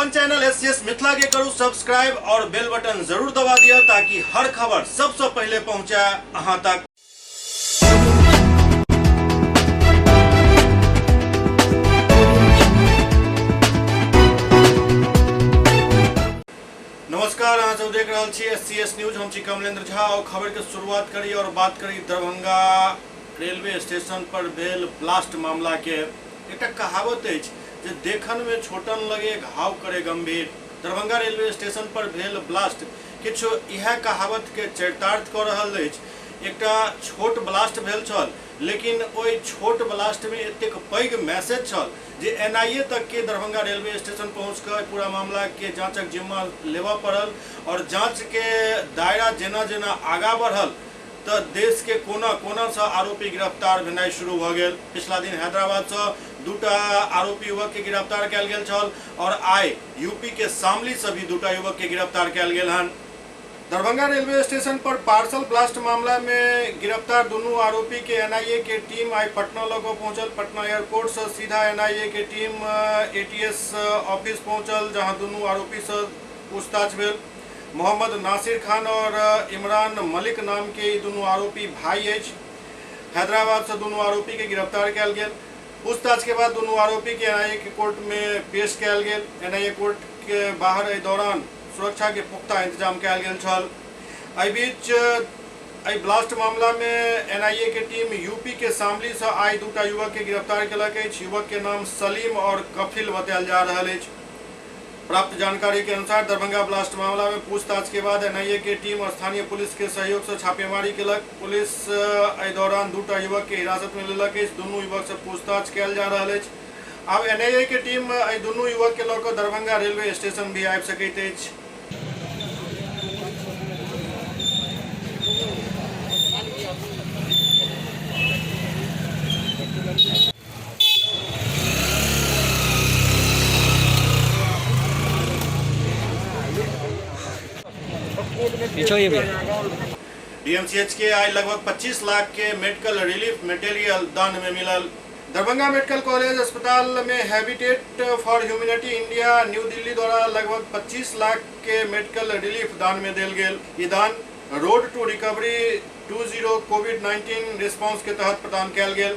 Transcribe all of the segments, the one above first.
अपन channel S C S Mithila के करू सब्सक्राइब और बेल बटन जरूर दबा दिया ताकि हर खबर सबसे पहले पहुंचे अहां तक। नमस्कार, अहाँ सब देख रहल छी एस सी एस न्यूज। हम छी कमलेंद्र झा और खबर के शुरुआत करी और बात करी दरभंगा रेलवे स्टेशन पर भेल ब्लास्ट मामला के। एकटा कहावत अछि जे देखन में छोटन लगे घाव करे गंभीर। दरभंगा रेलवे स्टेशन पर भेल ब्लास्ट किछु इएह कहावत के चरितार्थ कऽ रहल अछि। एकटा छोट ब्लास्ट भेल छल, लेकिन ओहि छोट ब्लास्ट में एतेक पैघ मैसेज छल जे एनआईए तक के दरभंगा रेलवे स्टेशन पहुंच कऽ पूरा मामला के जांचक जिम्मा लेबऽ पड़ल और जांच के दायरा जेना जेना आगा बढ़ल तऽ देश के कोना कोना सँ आरोपी गिरफ्तार भेनाइ शुरू भऽ गेल। पिछला दिन हैदराबाद सँ दूटा आरोपी युवक के गिरफ्तार कयल गेल छल और आइ यूपी के शामली सँ भी दूटा युवक के गिरफ्तार कयल गेल हन। दरभंगा रेलवे स्टेशन पर पार्सल ब्लास्ट मामला में गिरफ्तार दुनू आरोपी के एनआईए के टीम आइ पटना लऽ कऽ पहुंचल। पटना एयरपोर्ट सँ सीधा एनआईए के टीम एटीएस ऑफिस पहुंचल, जहां दुनू आरोपी सँ पूछताछ भेल। मोहम्मद नासिर खान और इमरान मलिक नाम के ई दुनू आरोपी भाई अछि। हैदराबाद सँ दुनू आरोपी के गिरफ्तार कयल गेल। पूछताछ के बाद दुनू आरोपी के एनआईए के कोर्ट में पेश कयल गेल। एनआईए कोर्ट के बाहर एहि दौरान सुरक्षा के पुख्ता इंतजाम कयल गेल छल। एहि बीच एहि ब्लास्ट मामला में एनआईए के टीम यूपी के शामली सँ आइ दूटा युवक के गिरफ्तार केलक अछि। युवक के नाम सलीम और कफिल बतायल जा रहल अछि। प्राप्त जानकारी के अनुसार दरभंगा ब्लास्ट मामला में पूछताछ के बाद एनआईए के टीम स्थानीय पुलिस के सहयोग से छापेमारी केलक। पुलिस एहि दौरान दूटा युवक के हिरासत में लेलक अछि। दुनू युवक से पूछताछ कयल जा रहल अछि। आब एनआईए के टीम एहि दुनू युवक के लऽ कऽ दरभंगा रेलवे स्टेशन भी आबि सकैत अछि। डीएमसीएच के आइ लगभग 25 लाख के मेडिकल रिलीफ मटेरियल दान में मिलल। दरभंगा मेडिकल कॉलेज अस्पताल में Habitat for Humanity India New Delhi द्वारा लगभग 25 लाख के मेडिकल रिलीफ दान में देल गेल। ई दान road to recovery 20 COVID-19 response के तहत प्रदान कयल गेल।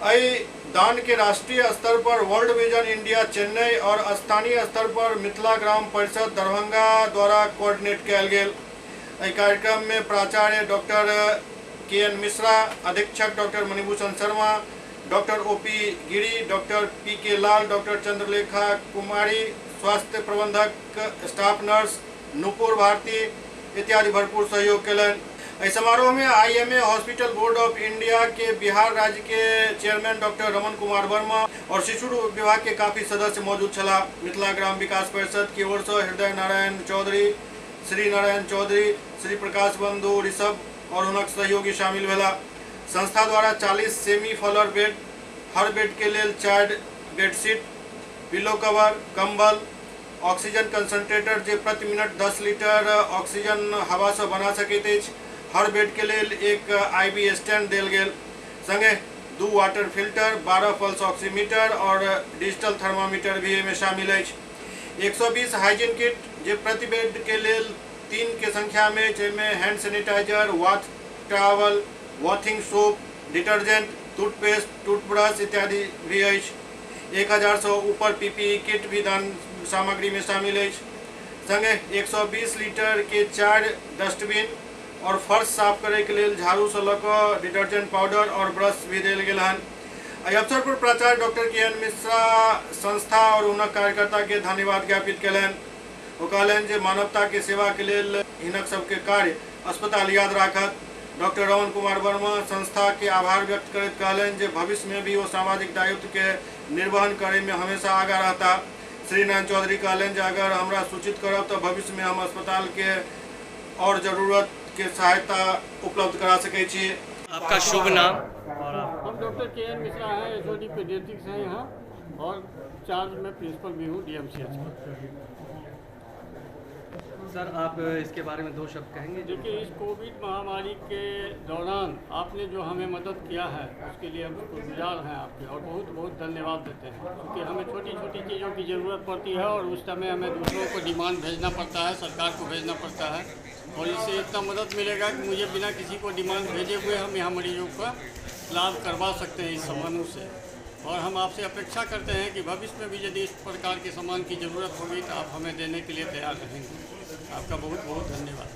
एहि दान के राष्ट्रीय स्तर पर वर्ल्ड विजन इंडिया चेन्नई और स्थानीय स्तर पर मिथिला ग्राम परिषद दरभंगा द्वारा कोऑर्डिनेट कयल गेल। एहि कार्यक्रम में प्राचार्य डॉक्टर के एन मिश्रा, अधीक्षक doctor Manibhushan Sharma, doctor O P Giri, doctor P K Lal, doctor Chandralekha Kumari, स्वास्थ्य प्रबंधक, स्टाफ नर्स नूपुर भारती इत्यादि भरपूर सहयोग केलनि। एहि समारोह में IMA hospital board of India के बिहार राज्य के चेयरमैन डॉक्टर रमन कुमार वर्मा और शिशु रोग विभाग के काफी सदस्य मौजूद छलाह। मिथिला ग्राम विकास परिषद की ओर से हृदय नारायण चौधरी, श्री नारायण चौधरी, श्री प्रकाश बंधु ऋषभ और हुनक सहयोगी शामिल भेला। संस्था द्वारा 40 सेमी फॉलर बेड, हर बेड के लेल 4 बेडशीट, पिलो कवर, कंबल, ऑक्सीजन कंसंट्रेटर जे प्रति मिनट 10 लीटर ऑक्सीजन हवा से बना सकैत अछि, हर बेड के लेल एक आईवी स्टैंड देल गेल। संगे 2 वाटर फिल्टर, 12 पल्स ऑक्सीमीटर और डिजिटल थर्मामीटर भी एहिमे शामिल अछि। 120 हाइजीन किट जे प्रति बेड के लेल 3 के संख्या में अछि, एहिमे hand sanitiser, bath towel, bathing soap, detergent, toothpaste, toothbrush इत्यादि भी अछि। 1000 सँ ऊपर पीपीई किट भी दान सामग्री में शामिल अछि। संगे 120 लीटर के 4 डस्टबिन और फर्श साफ करे के लेल झाड़ू से लऽ कऽ डिटर्जेंट पाउडर और ब्रश भी देल गेल हन। एहि अवसर पर प्राचार्य डॉक्टर के एन मिश्रा संस्था और हुनक कार्यकर्ता के धन्यवाद ज्ञापित कयलनि। ओ कहलनि जे मानवता के सेवा के लेल हिनक सबके कार्य अस्पताल याद राखत। डॉक्टर रमन कुमार वर्मा संस्था के आभार व्यक्त करैत कहलनि जे भविष्य में भी ओ सामाजिक दायित्व के निर्वहन करे में हमेशा आगा रहता। श्री नारायण चौधरी कहलनि जे अगर हमरा सूचित करब तऽ भविष्य में हम अस्पताल के और जरूरत के सहायता उपलब्ध करा सकै छी। आपका शुभ नाम? और हम डॉक्टर के एन मिश्रा हैं, एचओडी पीडियाट्रिक्स हैं यहाँ और चार्ज में प्रिंसिपल भी हूँ डीएमसीएच का। सर, आप इसके बारे में दो शब्द कहेंगे? देखिए, इस कोविड महामारी के दौरान आपने जो हमें मदद किया है उसके लिए हम शुक्रगुजार हैं आपके और बहुत बहुत धन्यवाद देते हैं, क्योंकि हमें छोटी छोटी चीज़ों की ज़रूरत पड़ती है और उस समय हमें दूसरों को डिमांड भेजना पड़ता है, सरकार को भेजना पड़ता है और इससे इतना मदद मिलेगा कि मुझे बिना किसी को डिमांड भेजे हुए हम यहाँ मरीजों का लाभ करवा सकते हैं इस सामानों से। और हम आपसे अपेक्षा करते हैं कि भविष्य में भी यदि इस प्रकार के सामान की ज़रूरत होगी तो आप हमें देने के लिए तैयार रहेंगे। आपका बहुत बहुत धन्यवाद।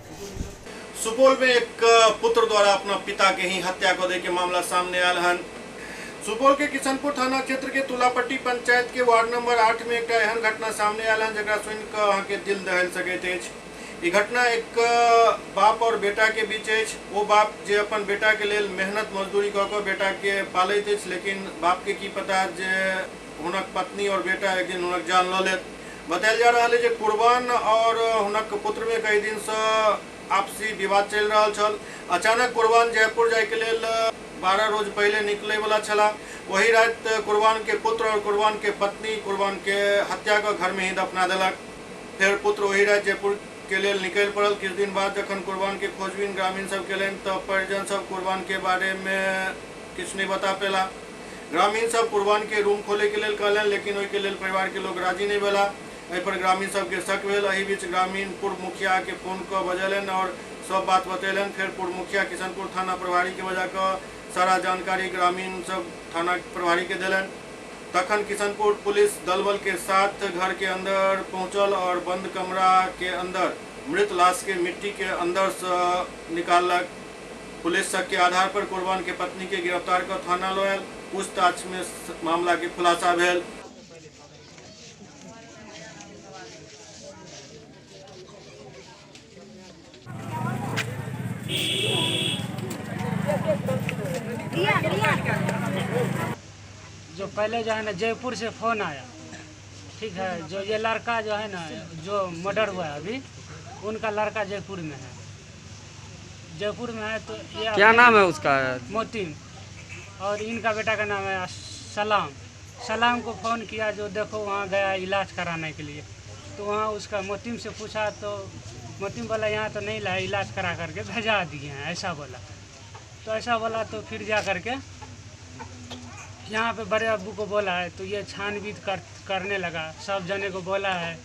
सुपौल में एक पुत्र द्वारा अपना पिता के ही हत्या को देके मामला सामने आयल हन। सुपौल के किशनपुर थाना क्षेत्र के तुलापट्टी पंचायत के वार्ड नंबर 8 में एक एहन घटना सामने आयल हन जकरा सुनि कऽ अहाँके दिल दहलि सकैत अछि। ई घटना एक बाप और बेटा के बीच अछि। ओ बाप जे अपन बेटा के लेल मेहनत मजदूरी कऽ कऽ बेटा के पालैत अछि, लेकिन बाप के की पता जे हुनक पत्नी और बेटा एक दिन हुनक जान लऽ लेत। बतायल जा रहल है जे कुर्बान और हुनक पुत्र में कई दिन से आपसी विवाद चलि रहल छल। अचानक कुर्बान जयपुर जाय के लेल 12 रोज पहले निकले वाला छला। वही रात कुर्बान के पुत्र और कुर्बान के पत्नी कुर्बान के हत्या कऽ घर में ही दफना देलक। फेर पुत्र वही रात जयपुर के लेल निकलि पड़ल। किछु दिन बाद जखन कुर्बान के खोजबीन ग्रामीण सब केलनि तऽ परिजन सब कुर्बान के बारे में किछु नहीं बता पेला। ग्रामीण सब कुर्बान के रूम खोले के लेल कहलनि, लेकिन ओहिके लेल परिवार के लोग राजी नहीं भेला। एहि पर ग्रामीण सबके शक भेल। एहि बीच ग्रामीण पूर्व मुखिया के फोन कऽ बजेलनि और सब बात बतेलनि। फेर पूर्व मुखिया किशनपुर थाना प्रभारी के बजा कऽ सारा जानकारी ग्रामीण सब थाना प्रभारी के देलनि। तखन किशनपुर पुलिस दलबल के साथ घर के अंदर पहुंचल और बंद कमरा के अंदर मृत लाश के मिट्टी के अंदर से निकाललक। पुलिस शक के आधार पर कुर्बान के पत्नी के गिरफ्तार कर थाना लऽ आयल। पूछताछ में मामला के खुलासा भेल। जो पहले जो है ना जयपुर से फोन आया, ठीक है, जो ये लड़का जो है ना जो मर्डर हुआ है अभी, उनका लड़का जयपुर में है। जयपुर में है तो ये क्या नाम है उसका? मोतीम। और इनका बेटा का नाम है सलाम। सलाम को फ़ोन किया जो देखो वहाँ गया इलाज कराने के लिए, तो वहाँ उसका मोतीम से पूछा तो मोतीम बोला यहाँ तो नहीं लाए, इलाज करा करके भेजा दिए हैं, ऐसा बोला। तो ऐसा बोला तो फिर जा करके यहाँ पे बड़े अब्बू को बोला है तो ये छानबीन करने लगा। सब जने को बोला है,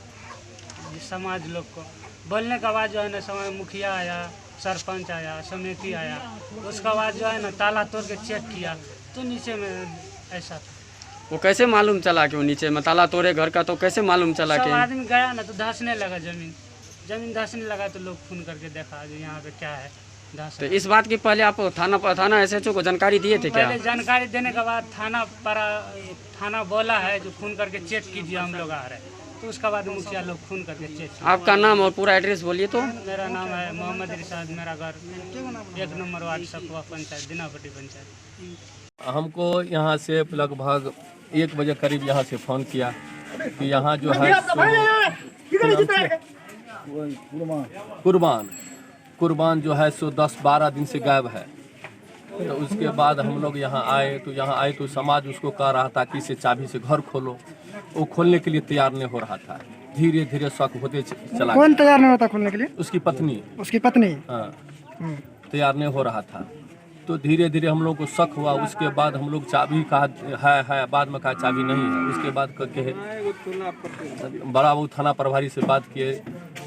समाज लोग को बोलने के बाद जो है ना समाज मुखिया आया, सरपंच आया, समिति आया। उसका बाद जो है ना ताला तोड़ के चेक किया तो नीचे में ऐसा था। वो कैसे मालूम चला कि वो नीचे में ताला तोड़े घर का? तो कैसे मालूम चला सब कि आदमी गया ना तो धंसने लगा, जमीन जमीन धंसने लगा तो लोग फोन करके देखा जो यहाँ पे क्या है धंस। तो इस बात की पहले आप थाना SHO को जानकारी दिए थे क्या? पहले जानकारी देने के बाद थाना बोला है जो फोन करके चेक कीजिए, हम लोग आ रहे हैं। तो उसका बाद मुखिया लोग फोन करके चेक किया। आपका नाम और पूरा एड्रेस बोलिए तो। मेरा नाम है मोहम्मद इरशाद, मेरा घर 1 नंबर वार्ड सकुआ पंचायत, दिनापट्टी पंचायत। हमको यहाँ से लगभग 1 बजे करीब यहाँ से फ़ोन किया कि यहाँ जो है कुर्बान जो है सो 10-12 दिन से गायब है। तो उसके बाद हम लोग यहाँ आए तो समाज उसको कह रहा था कि इसे चाबी से घर खोलो, वो खोलने के लिए तैयार नहीं हो रहा था। धीरे धीरे शक होते चला। कौन तैयार नहीं होता खोलने के लिए? उसकी पत्नी। उसकी पत्नी, हाँ, तैयार नहीं हो रहा था। तो धीरे धीरे हम लोग को शक हुआ। उसके बाद हम लोग चाबी कहा है, बाद में कहा चाबी नहीं है। उसके बाद कहे बड़ा वो थाना प्रभारी से बात किए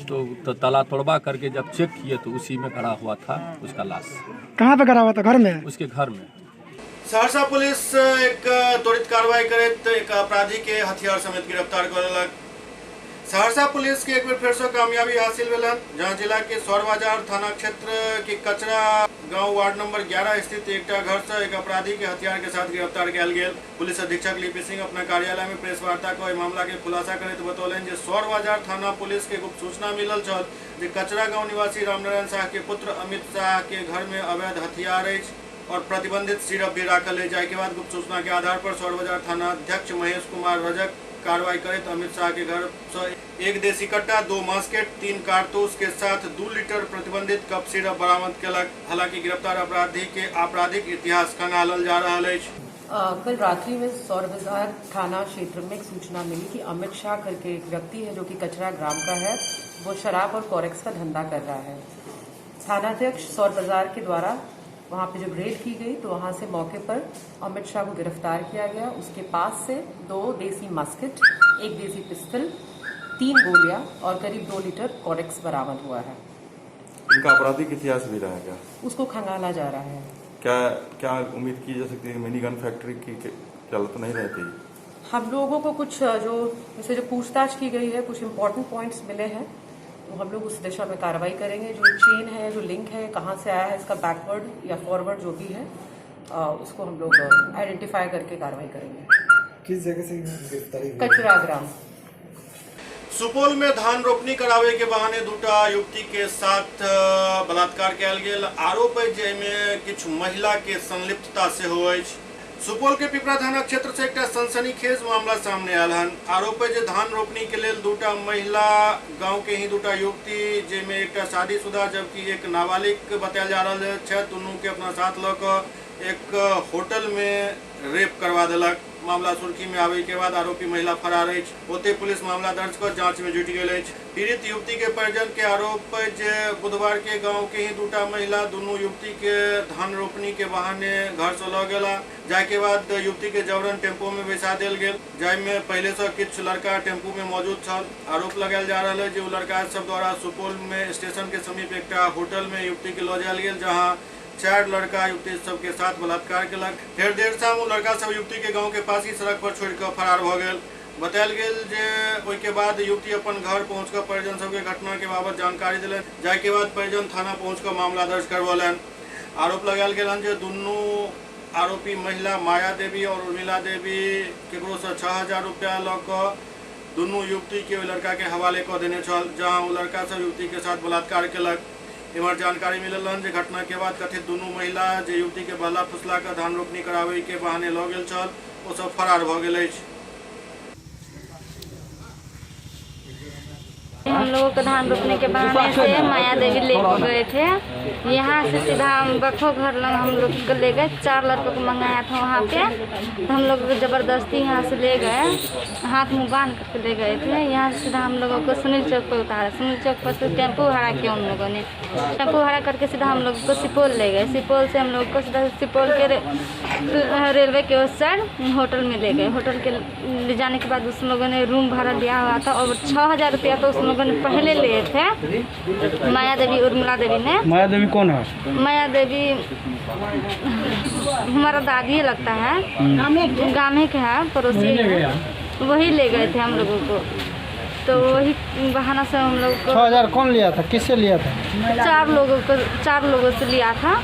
तो ताला तोड़वा करके जब चेक किए तो उसी में गड़ा हुआ था उसका लाश। कहाँ पे गड़ा हुआ था? घर में, उसके घर में। सहरसा पुलिस एक त्वरित कार्रवाई करैत एक अपराधी के हथियार समेत गिरफ्तार कर लेलक। सहरसा पुलिस के एक बेर फेर से कामयाबी हासिल भेलन, जहां जिला के सौर बाजार थाना क्षेत्र के कचरा गांव वार्ड नंबर 11 स्थित एकटा घर से एक अपराधी के हथियार के साथ गिरफ्तार कयल गेल। पुलिस अधीक्षक लिपि सिंह अपना कार्यालय में प्रेस वार्ता कऽ एहि मामला के खुलासा करैत बतौलनि जे सौर बाजार थाना पुलिस के गुप्त सूचना मिलल छल जे कचरा गांव निवासी रामनारायण शाह के पुत्र अमित शाह के घर में अवैध हथियार अछि और प्रतिबंधित सिरप भी राखल है। जाहि के बाद गुप्त सूचना के आधार पर सौर बाजार थाना अध्यक्ष महेश कुमार रजक कार्रवाई करैत अमित शाह के घर से एक देसी कट्टा, 2 मास्केट, 3 कारतूस के साथ 2 लीटर प्रतिबंधित कफ सिरप बरामद केलक। हालांकि गिरफ्तार अपराधी के आपराधिक इतिहास खंगालल जा रहल अछि। कल रात्रि में सौर बाजार थाना क्षेत्र में एक सूचना मिली कि अमित शाह करके एक व्यक्ति है जो कि कचरा ग्राम का है, वो शराब और कॉरेक्स का धंधा कर रहा है। थानाध्यक्ष सौर बाजार के द्वारा वहां पे जब रेड की गई तो वहां से मौके पर अमित शाह को गिरफ्तार किया गया। उसके पास से 2 देसी मस्केट, 1 देसी पिस्टल, 3 गोलियां और करीब 2 लीटर कॉरेक्स बरामद हुआ है। इनका आपराधिक इतिहास भी रहा है क्या? उसको खंगाला जा रहा है। क्या क्या उम्मीद की जा सकती है? मिनी गन फैक्ट्री की चल तो नहीं रहती। हम लोगों को कुछ जो जैसे जो पूछताछ की गई है, कुछ इम्पोर्टेंट पॉइंट्स मिले हैं, तो हम लोग उस दिशा में कार्रवाई करेंगे। जो चेन है, जो लिंक है, कहाँ से आया है, इसका बैकवर्ड या फॉरवर्ड जो भी है, उसको हम लोग आइडेंटिफाई करके कार्रवाई करेंगे। किस जगह से गिरफ्तारी हुई? कचरा ग्राम। सुपौल में धान रोपनी करावे के बहाने दूटा युवती के साथ बलात्कार कयल गेल। आरोप है जे एहिमे किछु महिला के संलिप्तता सेहो अछि। सुपौल के पिपरा थाना क्षेत्र से एकटा सनसनीखेज मामला सामने आयल हन। आरोप है जे धान रोपनी के लेल दूटा महिला, गांव के ही दूटा युवती, जाहिमे एकटा शादीशुदा जबकि एक नाबालिग बतायल जा रहल छै, दुनू के अपना साथ लऽ कऽ एक होटल में रेप करवा देलक। मामला सुर्खी में आवे के बाद आरोपी महिला फरार अछि। ओते पुलिस मामला दर्ज कर जांच में जुटि गेल अछि। पीड़ित युवती के परिजन के आरोप है जे बुधवार के गांव के ही दूटा महिला दुनू युवती के धान रोपनी के बहाने घर से लऽ गेला, जाय के बाद युवती के जबरन टेम्पो में बैसा देल गेल, जाहिमे पहले से किछु लड़का टेम्पू में मौजूद छल। आरोप लगायल जा रहल है जे ओ लड़का सब द्वारा सुपौल में स्टेशन के समीप एकटा होटल में युवती के लऽ जायल गेल, जहां 4 लड़का युवती सबके साथ बलात्कार केलक। फेर देर शाम ओ लड़का सब युवती के गांव के पास ही सड़क पर छोड़ कऽ फरार भऽ गेल। बतायल गेल जे ओहिके बाद युवती अपन घर पहुँच कऽ परिजन सबके घटना के बाबत जानकारी देलनि, जाहि के बाद परिजन थाना पहुँच कऽ मामला दर्ज करवलनि। आरोप लगायल गेल हन जे दुनू आरोपी महिला माया देवी और उर्मिला देवी केकरो से 6000 रुपया लऽ कऽ दुनू युवती के ओहि लड़का के हवाले कऽ देने छल, जहां ओ लड़का सब युवती के साथ बलात्कार केलक। इम्हर जानकारी मिलल हन जे घटना के बाद कथित दुनू महिला जे युवती के बहला फुसला कऽ धान रोपनी कराबै के बहाने लऽ गेल छल, ओ सब फरार भऽ गेल अछि। हम लोगों को धान रोपने के बहाने से माया देवी ले गए थे। यहाँ से सीधा हम बखो घर लग हम लोग को ले गए। 4 लड़कों को मंगाया था वहाँ पे, तो हम लोग को ज़बरदस्ती यहाँ से ले गए, हाथ मुँह बांध करके ले गए थे। यहाँ से सीधा हम लोगों को सुनील चौक पर उतारा। सुनील चौक पर से टेम्पो भाड़ा किया उन लोगों ने। टेम्पो भाड़ा करके सीधा हम लोग को सुपौल ले गए। सुपौल से हम लोग को सीधा सुपौल के रेलवे के उस साइड होटल में ले गए। होटल के ले जाने के बाद उस लोगों ने रूम भाड़ा दिया हुआ था और 6000 रुपया तो उस लोगों ने पहले लिए थे, माया देवी उर्मिला देवी ने। माया देवी कौन है? माया देवी हमारा दादी लगता है, गामे के है, पड़ोसी है, वही ले गए थे हम लोगों को। तो वही बहाना से हम लोग को। 6000 कौन लिया था, किससे लिया था? 4 लोगों को, 4 लोगों से लिया था।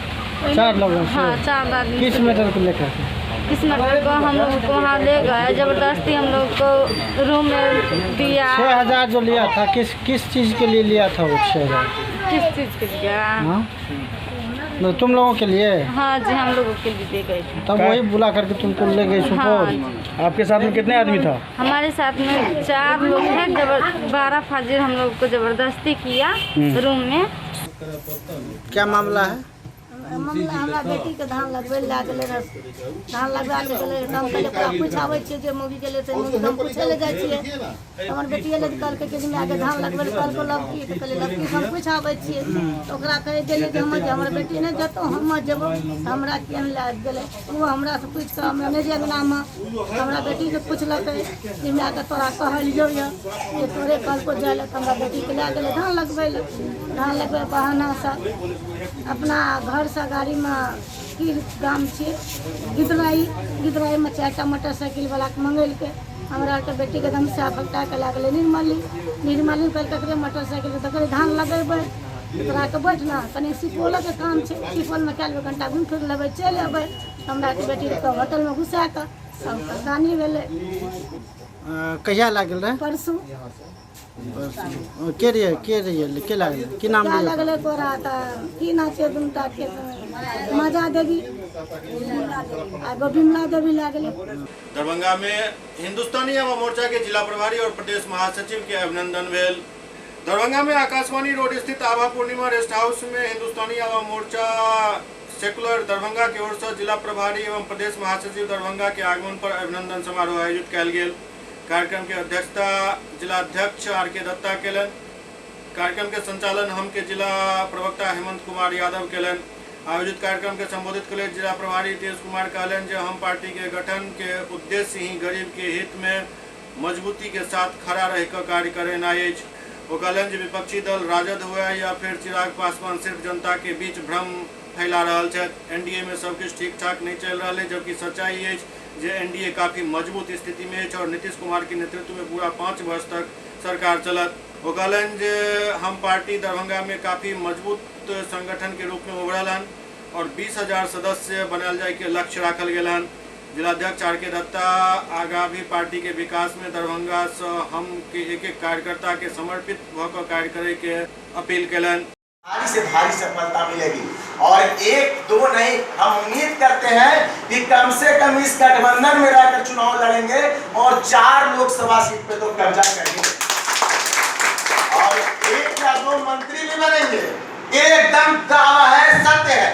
4 लोगों से? हाँ, 4 आदमी। किस मैटर को लेकर? किस मैटर को हम लोग को वहाँ ले गए, जबरदस्ती हम लोग को रूम में दिया। 6000 जो लिया था किस किस चीज़ के लिए लिया था वो 6000? किस चीज़ के लिए? हाँ? तो तुम लोगों के लिए? हाँ जी, हम लोगों के लिए दे गए थे। तब वही बुला करके तुमको ले गए सुपौल? हाँ। आपके साथ में कितने आदमी था? हमारे साथ में 4 लोग थे। 12 फाजिर हम लोग को जबरदस्ती किया रूम में। क्या मामला है? मामला हमरा बेटीके धान लगबै लए गेलै रहए, धान लगबा के गेलै रहए। हम कहलियै ओकरा पूछाबै छियै जे मौगी गेलै से मौगी, हम पूछै लए जाइ छियै। हमर बेटी एलै तऽ कहलकै कि मायके धान लगबै लए, कहलकै लड़की, तऽ कहलियै लड़की से हम पूछाबै छियै। तऽ ओकरा कहै गेलियै जे हमर बेटी नहि जेतौ, हम जेबौ, हमरा किया नहि लए गेलै। ओ हमरासँ पूछि कऽ हमरा नहि अङ्गनामे हमरा बेटीके पुछलकै जे मायके तोरा कहलियौ यऽ जे तोरे कहलकौ जाइ लए, तऽ हमरा बेटीके लए गेलै धान लगबै लए। धान लगबै बहानासँ अपना घरसँ गाड़ीमे की गाम छियै गिदराई, गिदराईमे 4टा मोटरसाइकिलवलाके मङ्गेलकै। हमरा आरके बेटीके एकदम साफ फकटा के लए गेलै निर्मली। निर्मली कहलकै मोटरसाइकिल तऽ कहलियै धान लगेबै, तोराके बैठ ने, कनि सुपौलके काम छै, सुपौलमे कए लेबै, कनिटा घुमि फिर लेबै, चलि अयबै। हमरा आरके बेटीके होटलमे घुसा कऽ सब परेशानी भेलै। कहिया लागल रहै? परसू। के रहियै, के रहियै, के लागल, की नाम क्या लगलै तोरा? तऽ की नाम छै दुनूटा के? माजा देवी आ एगो बिमला देवी लागलै। दरभंगा में हिंदुस्तानी आवाम मोर्चा के जिला प्रभारी और प्रदेश महासचिव के अभिनंदन भेल। दरभंगा में आकाशवाणी रोड स्थित आभा पूर्णिमा रेस्ट हाउस में हिंदुस्तानी आवाम मोर्चा सेकुलर दरभंगा के ओर से जिला प्रभारी एवं प्रदेश महासचिव दरभंगा के आगमन पर अभिनंदन समारोह आयोजित कयल गेल। कार्यक्रम के अध्यक्षता जिलाध्यक्ष आर के दत्ता केलनि। कार्यक्रम के संचालन हम के जिला प्रवक्ता हेमंत कुमार यादव केलनि। आयोजित कार्यक्रम के संबोधित करैत जिला प्रभारी तेज कुमार कहलनि जे हम पार्टी के गठन के उद्देश्य ही गरीब के हित में मजबूती के साथ खड़ा रहिकऽ कार्य करेनाइ अछि। ओ कहलनि जे विपक्षी दल राजद हुए या फिर चिराग पासवान सिर्फ जनता के बीच भ्रम फैला रहल छथि। एनडीए में सब किछु ठीक ठाक नहीं चलि रहल अछि, जबकि सच्चाई अछि जे एनडीए काफी मजबूत स्थिति में अछि और नीतीश कुमार के नेतृत्व में पूरा 5 वर्ष तक सरकार चलत। ओ कहलनि जे हम पार्टी दरभंगा में काफी मजबूत संगठन के रूप में उभरल हन और 20,000 सदस्य बनायल जाय के लक्ष्य राखल गेल हन। जिलाध्यक्ष आर के दत्ता आगा भी पार्टी के विकास में दरभंगा से हम के एक एक कार्यकर्ता के समर्पित भऽ कऽ कार्य करे के अपील केलनि। भारी से भारी सफलता मिलेगी और 1-2 नहीं, हम उम्मीद करते हैं कि कम से कम इस गठबंधन में रहकर चुनाव लड़ेंगे और 4 लोकसभा सीट पे तो कब्जा करेंगे और 1 या 2 मंत्री भी बनेंगे। एकदम दावा है, सत्य है।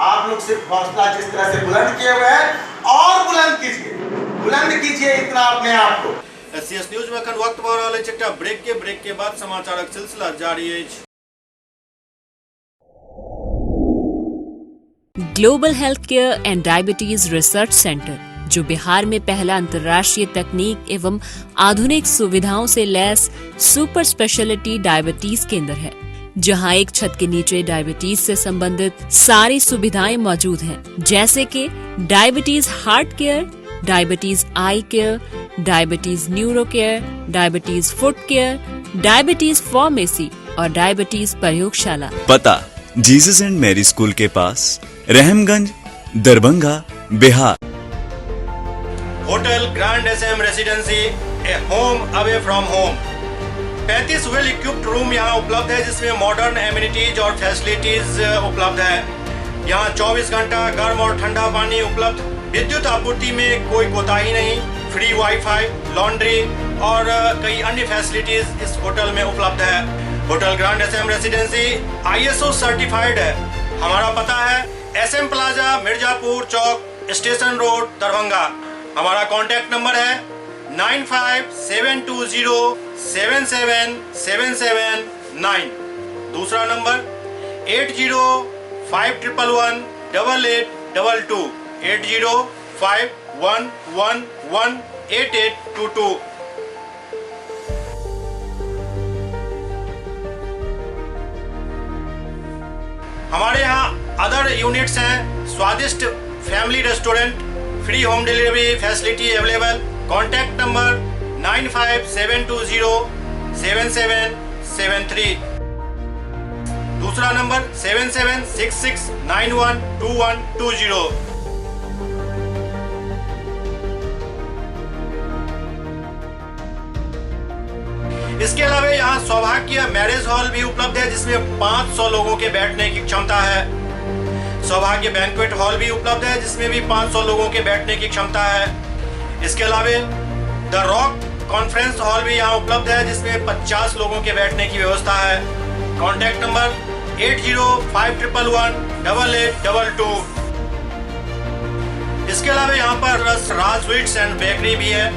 आप लोग सिर्फ हौसला जिस तरह से बुलंद किए हुए हैं और बुलंद कीजिए, बुलंद कीजिए इतना अपने आप को। एससीएस न्यूज में अखन वक्त भऽ रहल अछि एकटा ब्रेक के बाद समाचारक सिलसिला जारी अछि। Global health care and diabetes research centre, जो बिहार में पहला अंतर्राष्ट्रीय तकनीक एवं आधुनिक सुविधाओं से लैस सुपर स्पेशलिटी डायबिटीज केंद्र है, जहां एक छत के नीचे डायबिटीज से संबंधित सारी सुविधाएं मौजूद हैं, जैसे कि diabetes heart care, diabetes eye care, diabetes neuro care, diabetes foot care, diabetes pharmacy और डायबिटीज प्रयोगशाला। पता जीसस एंड मैरी स्कूल के पास, Rahamganj, Darbhanga, Bihar. Hotel grand S M residency, a home away from home. 35 well equipped room यहाँ उपलब्ध है, जिसमें modern amenities और facilities उपलब्ध है। यहाँ 24 घंटा गर्म और ठंडा पानी उपलब्ध, विद्युत आपूर्ति में कोई कोताही नहीं, फ्री वाईफाई, लॉन्ड्री और कई अन्य फैसिलिटीज इस होटल में उपलब्ध है। Hotel grand S M residency ISO certified है। हमारा पता है एस एम प्लाजा, मिर्जापुर चौक, स्टेशन रोड, दरभंगा। हमारा कॉन्टैक्ट नंबर है 957207 77779। दूसरा नंबर 805111 8822, 805111 8822। हमारे यहाँ अदर यूनिट्स हैं, स्वादिष्ट family restaurant, free home delivery facility available. Contact number 95720 7773। दूसरा नंबर 7766912120। इसके अलावा यहाँ सौभाग्य मैरिज हॉल भी उपलब्ध है, जिसमें 500 लोगों के बैठने की क्षमता है। सौभाग्य बैंक्वेट हॉल भी उपलब्ध है, जिसमें भी 500 लोगों के बैठने की क्षमता है। इसके अलावा the rock conference hall भी यहाँ उपलब्ध है, जिसमें 50 लोगों के बैठने की व्यवस्था है। Contact number 805111 8822। इसके अलावा यहाँ पर राज स्वीट्स एंड बेकरी भी है,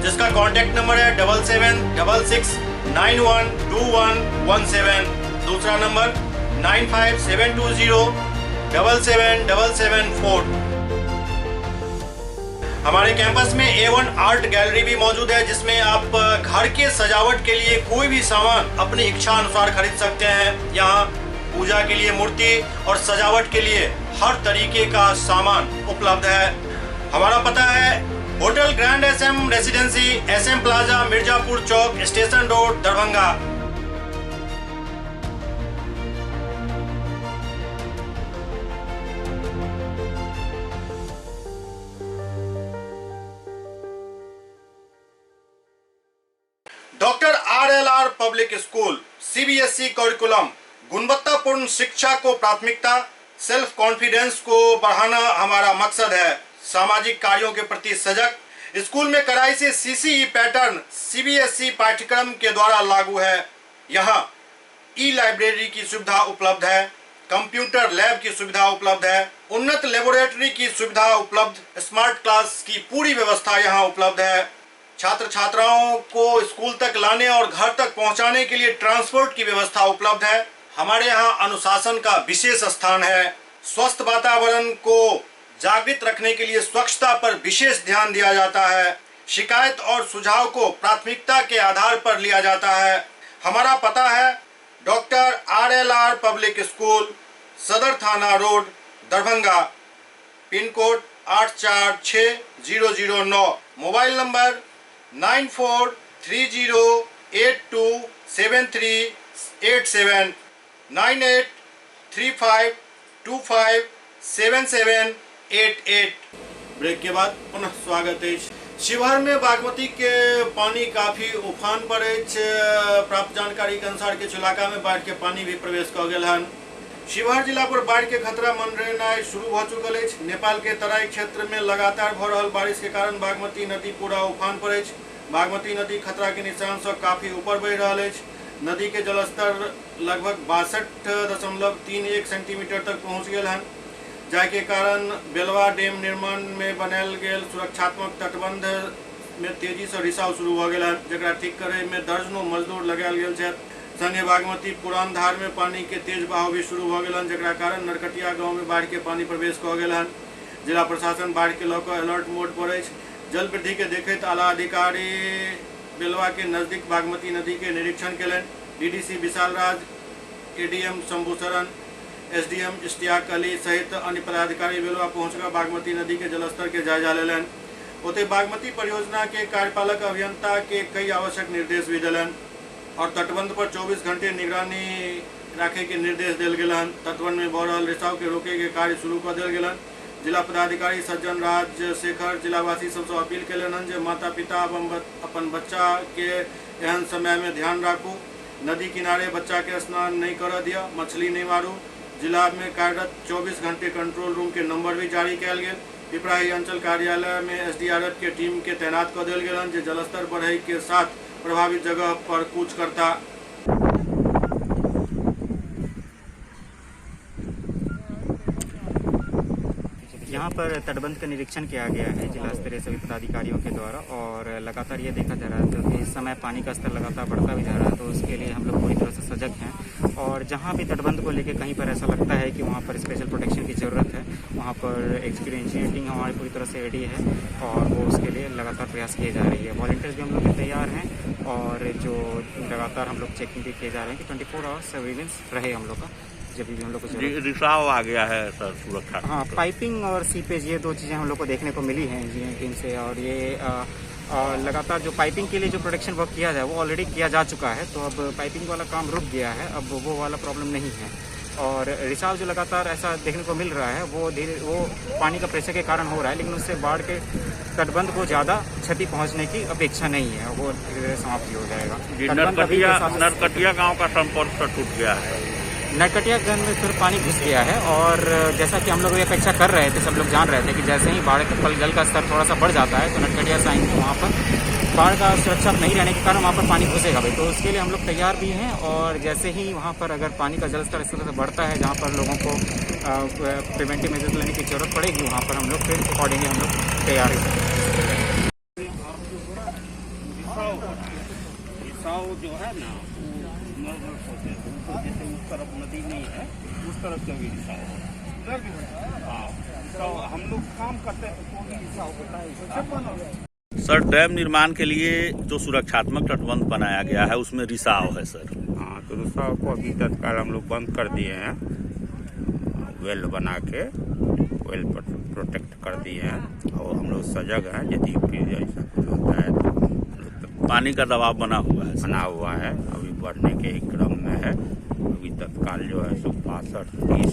जिसका कॉन्टैक्ट नंबर है 7766912117। दूसरा नंबर 95720 77774। हमारे कैंपस में A1 art gallery भी मौजूद है, जिसमें आप घर के सजावट के लिए कोई भी सामान अपनी इच्छा अनुसार खरीद सकते हैं। यहाँ पूजा के लिए मूर्ति और सजावट के लिए हर तरीके का सामान उपलब्ध है। हमारा पता है hotel grand S M residency, S M plaza, Mirzapur Chowk, station road, Darbhanga. Doctor R L R public school, CBSE curriculum, गुणवत्तापूर्ण शिक्षा को प्राथमिकता, सेल्फ कॉन्फिडेंस को बढ़ाना हमारा मकसद है। सामाजिक कार्यों के प्रति सजग, स्कूल में कड़ाई से सीसीई पैटर्न सीबीएसई पाठ्यक्रम के द्वारा लागू है। यहाँ ई लाइब्रेरी की सुविधा उपलब्ध है। कंप्यूटर लैब की सुविधा उपलब्ध है। उन्नत लेबोरेटरी की सुविधा उपलब्ध, स्मार्ट क्लास की पूरी व्यवस्था यहाँ उपलब्ध है। छात्र छात्राओं को स्कूल तक लाने और घर तक पहुँचाने के लिए ट्रांसपोर्ट की व्यवस्था उपलब्ध है। हमारे यहाँ अनुशासन का विशेष स्थान है। स्वस्थ वातावरण को जागृत रखने के लिए स्वच्छता पर विशेष ध्यान दिया जाता है। शिकायत और सुझाव को प्राथमिकता के आधार पर लिया जाता है। हमारा पता है doctor RLR public school, Sadar थाना road, Darbhanga, pin code 846009, mobile number 9430827387, 9835257788। Break के बाद पुनः स्वागत है। शिवहर में बागमती के पानी काफी उफान पर अछि। प्राप्त जानकारी के अनुसार किछु इलाका में बाढ़ के पानी भी प्रवेश कऽ गेल हन। शिवहर जिला पर बाढ़ के खतरा मंडरेनाइ शुरू भऽ चुकल अछि। नेपाल के तराई क्षेत्र में लगातार भऽ रहल बारिश के कारण बागमती नदी पूरा उफान पर अछि। बागमती नदी खतरा के निशान से काफी ऊपर बढ़ि रहल अछि। नदी के जलस्तर लगभग 62.31 सेंटीमीटर तक पहुँच गेल हन, जाहिके कारण बेलवा डैम निर्माण में बनायल गेल सुरक्षात्मक तटबंध में तेजी से रिसाव शुरू भऽ गेल हन, जकरा ठीक करे में दर्जनों मजदूर लगायल गेल छथि। संगे बागमती पुरान धार में पानी के तेज बहाव भी शुरू भऽ गेल हन, जकरा कारण नरकटिया गांव में बाढ़ि के पानी प्रवेश कऽ गेल हन। जिला प्रशासन बाढ़ि के लऽ कऽ अलर्ट मोड पर अछि। जल वृद्धि के देखैत आला अधिकारी बेलवा के नजदीक बागमती नदी के निरीक्षण केलनि। DDC Vishal Raj, ADM Shambhu Sharan, SDM Ishtiyaq Ali सहित अन्य पदाधिकारी बेलवा पहुंचकर बागमती नदी के जलस्तर के जायजा लेलनि। ओतहि बागमती परियोजना के कार्यपालक अभियंता के कई आवश्यक निर्देश भी देलनि और तटबंध पर 24 घंटे निगरानी राखे के निर्देश देल गेल हन। तटबंध में भऽ रहल रिसाव के रोके के कार्य शुरू कऽ देल गेल हन। जिला पदाधिकारी सज्जन राज शेखर जिलावासी सबसँ अपील केलनि हन जे माता पिता अपन बच्चा के एहन समय में ध्यान राखू, नदी किनारे बच्चा के स्नान नहीं करऽ दिअ, मछली नहीं मारू। जिला में कार्यरत 24 घंटे कंट्रोल रूम के नंबर भी जारी कयल गेल। पिपराही अंचल कार्यालय में एसडीआरएफ के टीम के तैनात कऽ देल गेल हन जे जलस्तर बढ़े के साथ प्रभावित जगह पर कूच करता। यहाँ पर तटबंध का निरीक्षण किया गया है जिला स्तरीय सभी पदाधिकारियों के द्वारा और लगातार ये देखा जा रहा है क्योंकि इस समय पानी का स्तर लगातार बढ़ता भी जा रहा है, तो उसके लिए हम लोग पूरी तरह से सजग हैं। और जहाँ भी तटबंध को लेकर कहीं पर ऐसा लगता है कि वहाँ पर स्पेशल प्रोटेक्शन की ज़रूरत है, वहाँ पर एग्जीक्यूटिव इंजीनियर टीम हमारी पूरी तरह से रेडी है और वो उसके लिए लगातार प्रयास किए जा रही है। वॉल्टियर्स भी हम लोग तैयार हैं और जो लगातार हम लोग चेकिंग भी किए जा रहे हैं कि 24 आवर्स सर्विलेंस रहे हम लोग का, जब भी हम लोग को रिसाव आ गया है सर सुरक्षा। हाँ, पाइपिंग और सीपेज ये दो चीज़ें हम लोग को देखने को मिली हैं इंजीनियरिंग टीम से। और ये लगातार जो पाइपिंग के लिए जो प्रोटेक्शन वर्क किया जाए वो ऑलरेडी किया जा चुका है, तो अब पाइपिंग वाला काम रुक गया है, अब वो वाला प्रॉब्लम नहीं है। और रिसाव जो लगातार ऐसा देखने को मिल रहा है वो धीरे वो पानी का प्रेशर के कारण हो रहा है, लेकिन उससे बाढ़ के तटबंध को ज़्यादा क्षति पहुंचने की अपेक्षा नहीं है, वो धीरे धीरे समाप्ति हो जाएगा। नरकटिया गाँव का संपर्क टूट गया है। नरकटियागंज में फिर पानी घुस गया है और जैसा कि हम लोग ये अपेक्षा कर रहे थे, सब लोग जान रहे थे कि जैसे ही बाढ़ के जल का स्तर थोड़ा सा बढ़ जाता है तो नरकटिया साइन में वहाँ पर बाढ़ का सुरक्षा नहीं रहने के कारण वहाँ पर पानी घुसेगा भाई, तो उसके लिए हम लोग तैयार भी हैं। और जैसे ही वहाँ पर अगर पानी का जल स्तर इस तरह से बढ़ता है जहाँ पर लोगों को प्रिवेंटिव मेजर्स लेने की जरूरत पड़ेगी, वहाँ पर हम लोग फिर अकॉर्डिंगली हम लोग तैयार हैं। जो है ना वो जैसे उस तरफ नदी नहीं है, उस तरफ का भी रिसाव हो रहा है। हाँ, तो हम लोग काम करते हैं तो भी रिसाव होता है। सर, डैम निर्माण के लिए जो सुरक्षात्मक तटबंध बनाया गया है उसमें रिसाव है सर। हाँ, तो रिसाव को अभी तत्काल हम लोग बंद कर दिए हैं, वेल बना के वेल प्रोटेक्ट कर दिए हैं और हम लोग सजग हैं, यदि फिर ऐसा कुछ होता है तो पानी का दबाव बना हुआ है। बना हुआ है, अभी बढ़ने के क्रम में है। अभी तत्काल जो है सो 62-30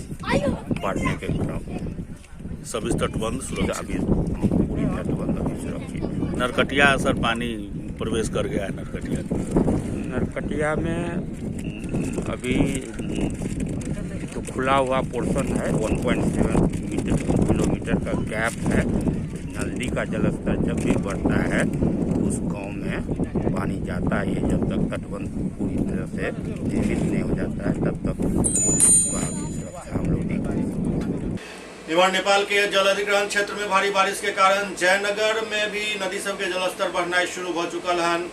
बढ़ने के क्रम। सभी तटबंध सुरक्षित, अभी पूरी तटबंध अभी सुरक्षित। नरकटिया सर पानी प्रवेश कर गया है। नरकटिया में अभी तो खुला हुआ पोर्शन है, 1.7 किलोमीटर का गैप है। नदी का जलस्तर जब भी बढ़ता है तो उस गांव में पानी जाता है। जब तक तटबंध पूरी तरह से निर्मित नहीं हो जाता है तब तक उसका सुरक्षा हम लोग नहीं कर सकते। इमहर नेपाल के जल अधिग्रहण क्षेत्र में भारी बारिश के कारण जयनगर में भी नदी सब के जलस्तर बढ़नाइ शुरू भ चुकल हन।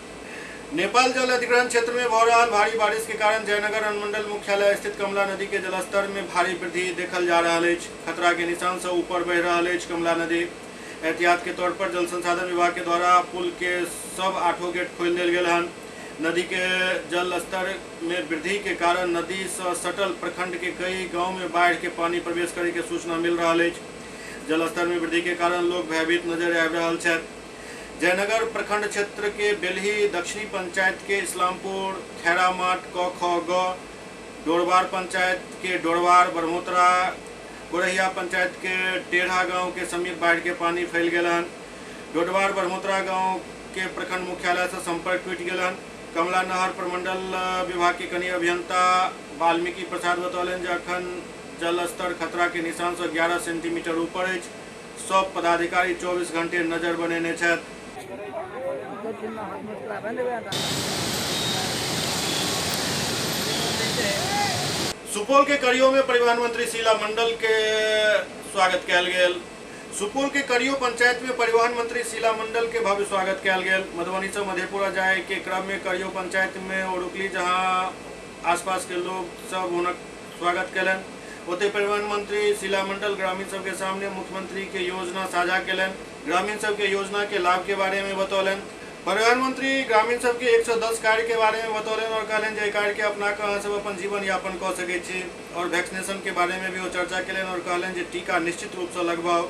नेपाल जल अधिग्रहण क्षेत्र में भ रहल भारी बारिश के कारण जयनगर अनुमंडल मुख्यालय स्थित कमला नदी के जलस्तर में भारी वृद्धि देखल जा रहल अछि। खतरा के निशान से ऊपर बढ़ि रहल अछि कमला नदी। एहतियात के तौर पर जल संसाधन विभाग के द्वारा पुल के सब 8 गेट खोलि देल गेल हन। नदी के जल स्तर में वृद्धि के कारण नदी से सटल प्रखंड के कई गांव में बाढ़ के पानी प्रवेश करे के सूचना मिल रहा अछि। जल स्तर में वृद्धि के कारण लोग भयभीत नजर आबि रहल छथि। जयनगर प्रखंड क्षेत्र के बेलही दक्षिणी पंचायत के इस्लामपुर, खैरामाट, क ख ग, डोरवार पंचायत के डोरवार, ब्रह्मोत्तरा, गोरहिया पंचायत के टेढ़ा गांव के समीप बाढ़ के पानी फैल गेल हन। डोडवार ब्रह्मोत्तरा गांव के प्रखंड मुख्यालय से संपर्क टूटि गेल हन। कमला नहर प्रमंडल विभाग के कनीय अभियंता वाल्मीकि प्रसाद बतौलनि जे अखन जल स्तर खतरा के निशान से 11 सेंटीमीटर ऊपर अछि। सब पदाधिकारी 24 घंटे नजर बनेने छथि। सुपौल के करियो में परिवहन मंत्री शीला मंडल के स्वागत कयल गेल। सुपौल के करियो पंचायत में परिवहन मंत्री शीला मंडल के भव्य स्वागत कयल गेल। मधुबनी से मधेपुरा जाए के क्रम में करियो पंचायत में ओ रुकली, जहां आसपास के लोग सब हुनक स्वागत कयलनि। ओतहि परिवहन मंत्री शीला मंडल ग्रामीण सबके सामने मुख्यमंत्री के योजना साझा कयलनि। ग्रामीण सबके योजना के लाभ के बारे में बतौलनि। परिवहन मंत्री ग्रामीण सबके 110 कार्य के बारे में बतौलनि और कहलनि जे कार्य के अपना कऽ अहाँ सब अपन जीवन यापन कऽ सकै छी। और वैक्सीनेशन के बारे में भी ओ चर्चा कयलनि और कहलनि जे टीका निश्चित रूप से लगवाओ।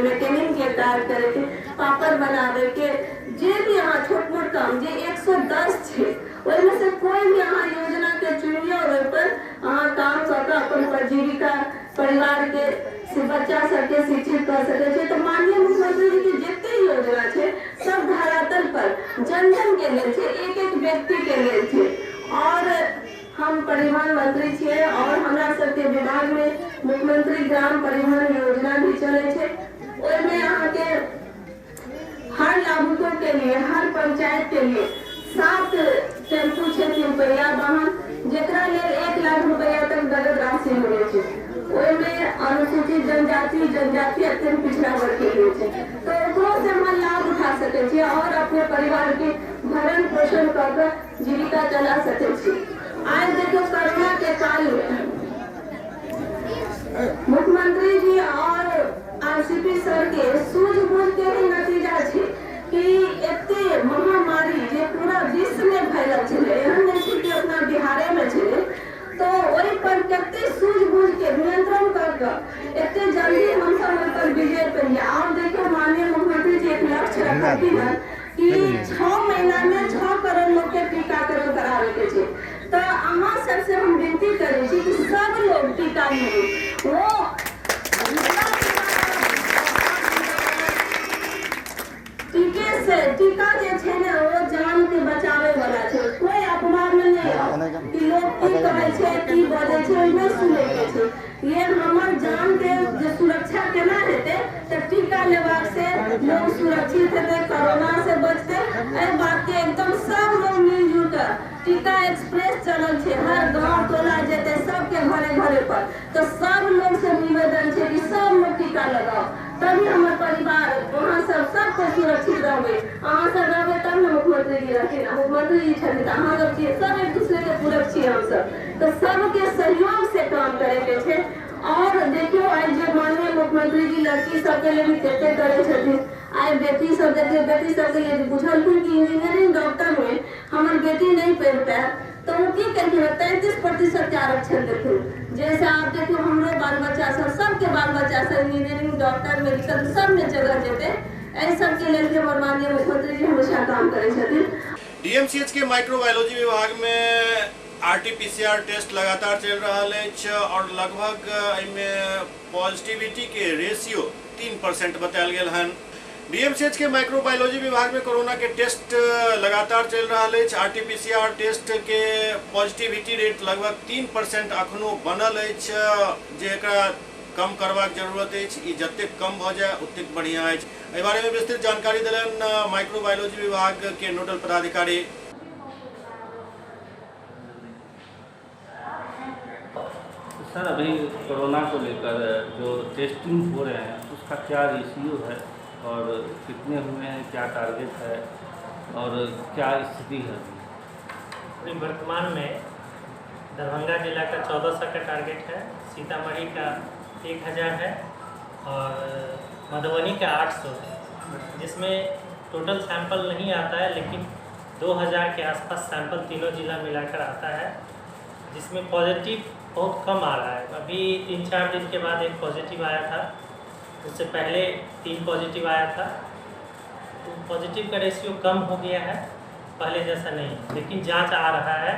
मैकेनिक के कार्य करे के, पापड़ बनावे के, जे भी अहाँ छोट मोट काम जे 110 छै ओहिमे से कोई भी अहाँ योजना के चुनियौ और ओहि पर अहाँ काम कऽ कऽ अपन आजीविका परिवार के बच्चा सबके शिक्षित कर सकै छै। तो माननीय मुख्यमंत्री जी के जते योजना छै सब धरातल पर जन जन के लेल छै, एक एक व्यक्ति के लेल छै। और हम परिवहन मंत्री छियै और हमरा सबके विभाग में मुख्यमंत्री ग्राम परिवहन योजना भी चलै छै। ओहिमे अहाँके हर लाभुकों के लिए, हर पंचायत के लिए 7 टेम्पू छै 3 पहिया वाहन, जेकरा लेल 1 लाख रुपया तक नगद राशि मिलै छै। ओहिमे अनुसूचित जनजाति, जनजाति अत्यंत पिछड़ा वर्ग के लिए छै, तो ओकरो से हम लाभ उठा सकै छियै और अपने परिवार के भरण पोषण कऽ कऽ जीविका चला सकै छी। आइ देखियौ कोरोना के काल में मुख्यमंत्री जी और आरसीपी सर के सूझबूझ के ही नतीजा छै कि एते महामारी जे पूरा विश्व में फैलल छलै, एहन नहि छै कि अपना बिहारे में छलै, तो ओहि पर कते सूझबूझ के नियंत्रण कर कऽ एते जल्दी हमसब ओहि पर विजय पेलियै। और देखियौ माननीय मुख्यमंत्री जी एक लक्ष्य रखलखिन हन कि 6 महीना में 6 करोड़ लोग के टीकाकरण करावे के छै। तो अहाँ सबसे हम विनती करै छी कि सब लोग टीका लियौ। वो टीके से टीका जे छै ने ओ जान के बचावे वाला छै, कोई अपमान में नहीं आओ कि लोग की कहै छै की बजै छै ओहि नहि सुनै के छै। ये हमर जान के जे सुरक्षा केना हेतै तऽ टीका लेबाक से लोग सुरक्षित हेतै, कोरोना से बचतै। एहि बात के एकदम सब लोग मिलजुल कऽ टीका एक्सप्रेस चलल छै, हर गाँव टोला जेतै सबके घरे घरे पर, तऽ सब लोग से निवेदन छै कि सब लोग टीका लगाओ, तभी हमर परिवार अहाँ सब सबके सुरक्षित रहबै। अहाँ सब रहबै तब ने मुख्यमंत्री जी रहथिन, मुख्यमंत्री जी छथिन तऽ अहाँ सब छियै, सब एक दूसरे के पूरक छियै हमसब, तऽ सबके सहयोग से काम करे के छै। और देखियौ आइ जे माननीय मुख्यमंत्री जी लड़की सबके लेल कते करै छथिन, आइ बेटी सब देखियौ बेटी सबके लेल बुझलखिन कि इंजीनियरिंग डॉक्टर में हमर बेटी नहीं पढ़ि पायत, तो ओ की केलखिन 33% के आरक्षण देलखिन। जैसे आप देखियौ हमरो बाल बच्चा सब, सबके बाल बच्चा सब इंजीनियरिंग डॉक्टर मेडिकल सब में जगह जेतै, एहि सबके लेल हमर माननीय मुख्यमंत्री जी हमेशा काम करै छथिन। डीएमसीएच के माइक्रोबायोलॉजी विभाग में आरटीपीसीआर टेस्ट लगातार चल रहा अछि और लगभग एहिमे पॉजिटिविटी के रेशियो 3% बतायल गेल हन। डीएमसीएच के माइक्रोबायोलॉजी विभाग में कोरोना के टेस्ट लगातार चल रहा अछि। आरटीपीसीआर टेस्ट के पॉजिटिविटी रेट लगभग 3% अखनो बनल अछि, जे एकरा कम करबाक जरूरत अछि। ई जतेक कम भऽ जाय ओतेक बढ़िया अछि। एहि बारे में विस्तृत जानकारी देलनि माइक्रोबायोलॉजी विभाग के नोडल पदाधिकारी। सर, अभी कोरोना को लेकर जो टेस्टिंग हो रहे हैं उसका क्या रेशियो है और कितने हुए हैं, क्या टारगेट है और क्या स्थिति है? अभी वर्तमान में दरभंगा जिला का 1400 का टारगेट है, सीतामढ़ी का 1000 है और मधुबनी का 800 है, जिसमें टोटल सैंपल नहीं आता है लेकिन 2000 के आसपास सैंपल तीनों जिला मिलाकर आता है, जिसमें पॉजिटिव बहुत कम आ रहा है। अभी 3-4 दिन के बाद एक पॉजिटिव आया था, उससे पहले 3 पॉजिटिव आया था, तो पॉजिटिव का रेशियो कम हो गया है, पहले जैसा नहीं है, लेकिन जांच आ रहा है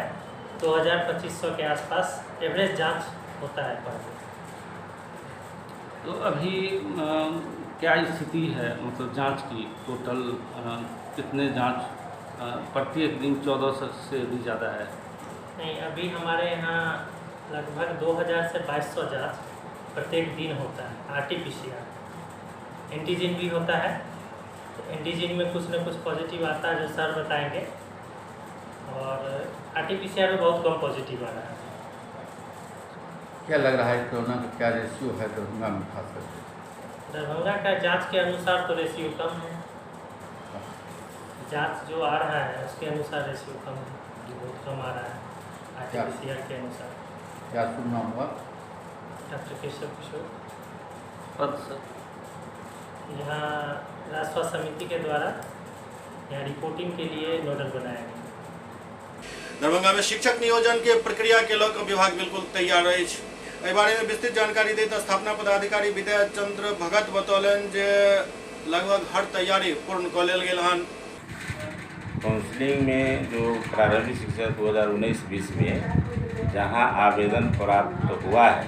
2000-2500 के आसपास एवरेज जांच होता है पर डे। तो अभी क्या स्थिति है, मतलब जांच की टोटल कितने जांच प्रत्येक दिन 1400 से भी ज़्यादा है? नहीं, अभी हमारे यहाँ लगभग 2000 से 2200 जांच प्रत्येक दिन होता है। RT-PCR, antigen भी होता है, तो एंटीजन में कुछ न कुछ पॉजिटिव आता है जो सर बताएंगे, और RT-PCR में बहुत कम पॉजिटिव आ रहा है। क्या लग रहा है कोरोना का क्या रेशियो है दरभंगा में खास करके? दरभंगा का जांच के अनुसार तो रेशियो कम है, जांच जो आ रहा है उसके अनुसार रेशियो कम है, बहुत कम आ रहा है RT-PCR के अनुसार। क्या शुभ नाम हुआ? डॉक्टर केशव किशोर पद सर। यहाँ राज्य स्वास्थ्य समिति के द्वारा यहाँ रिपोर्टिंग के लिए नोडल बनाया गया। दरभंगा में शिक्षक नियोजन के प्रक्रिया के लऽ कऽ विभाग बिल्कुल तैयार अछि। एहि बारे में विस्तृत जानकारी दैत स्थापना पदाधिकारी विदय चंद्र भगत बतौलनि जे लगभग हर तैयारी पूर्ण कऽ लेल गेल हन। काउंसलिंग में जो प्रारंभिक शिक्षा 2019-20 में जहां आवेदन प्राप्त हुआ है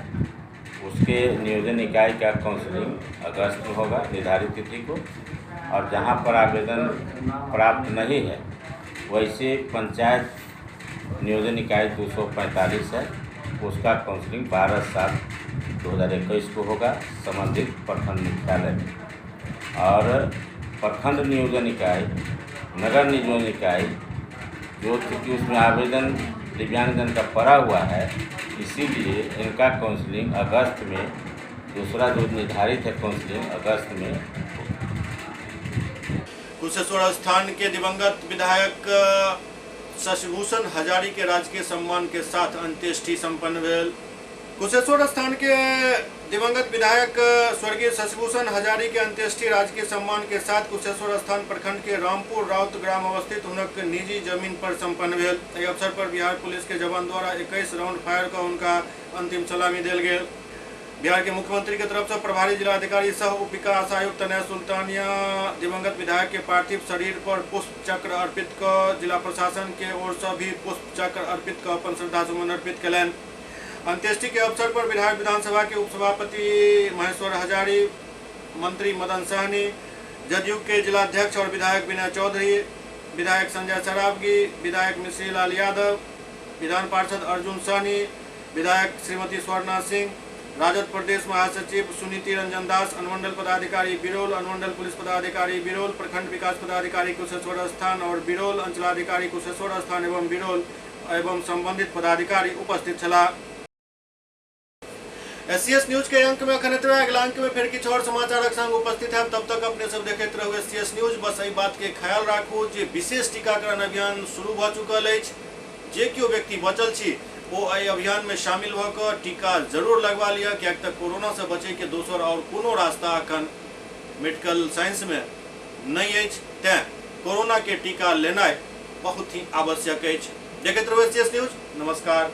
उसके नियोजन इकाई का काउंसलिंग अगस्त में होगा निर्धारित तिथि को, और जहां पर आवेदन प्राप्त नहीं है वैसे पंचायत नियोजन इकाई 245 है, उसका काउंसलिंग 12/7/2021 को होगा संबंधित प्रखंड मुख्यालय में। और प्रखंड नियोजन इकाई, नगर नियोजन इकाई जो चूँकि उसमें आवेदन दिव्यांगजन का पड़ा हुआ है, इसीलिए इनका काउंसलिंग अगस्त में, दूसरा जो निर्धारित है काउंसलिंग अगस्त में। कुशेश्वर स्थान के दिवंगत विधायक शशिभूषण हजारी के राजकीय सम्मान के साथ अंत्येष्टि संपन्न भेल। कुशेश्वर स्थान के दिवंगत विधायक स्वर्गीय शशिभूषण हजारी के अंत्येष्टि राजकीय सम्मान के साथ कुशेश्वर स्थान प्रखंड के रामपुर राउत ग्राम अवस्थित हुनक निजी जमीन पर संपन्न भेल। एहि अवसर पर बिहार पुलिस के जवान द्वारा 21 राउंड फायर का उनका अंतिम सलामी देल गेल। बिहार के मुख्यमंत्री के तरफ से प्रभारी जिलाधिकारी सह उप विकास आयुक्त तनय सुल्तानिया दिवंगत विधायक के पार्थिव शरीर पर पुष्प चक्र अर्पित क जिला प्रशासन के ओर से भी पुष्प चक्र अर्पित क अपन श्रद्धा सुमन अर्पित कयलनि। अंत्येष्टि के अवसर पर बिहार विधानसभा के उपसभापति महेश्वर हजारी, मंत्री मदन सहनी, जदयू के जिलाध्यक्ष और विधायक विनय चौधरी, विधायक संजय सरावगी, विधायक मिश्री लाल यादव, विधान पार्षद अर्जुन सहनी, विधायक श्रीमती स्वर्णा सिंह, राजद प्रदेश महासचिव सुनीति रंजन दास, अनुमंडल पदाधिकारी बिरोल, अनुमंडल पुलिस पदाधिकारी बिरोल, प्रखंड विकास पदाधिकारी कुशेश्वर स्थान और बिरोल अंचलाधिकारी कुशेश्वर स्थान एवं बिरोल एवं संबंधित पदाधिकारी उपस्थित छलाह। एससीएस न्यूज के अंक में अखन एतबे। अगला अंक में फिर किछु और समाचारक संग उपस्थित है। तब तक अपने सब देखैत रहू एससीएस न्यूज। बस एहि बात के ख्याल राखू जे विशेष टीकाकरण अभियान शुरू भऽ चुकल अछि। जे केओ व्यक्ति बचल छी ओ एहि अभियान में शामिल भऽ कऽ टीका जरूर लगवा लिअ, किएक तऽ कोरोना से बचै के दोसर और कोनो रास्ता अखन मेडिकल साइंस में नहि अछि। तैं कोरोना के टीका लेनाइ बहुत ही आवश्यक अछि। देखैत रहू एससीएस न्यूज। नमस्कार।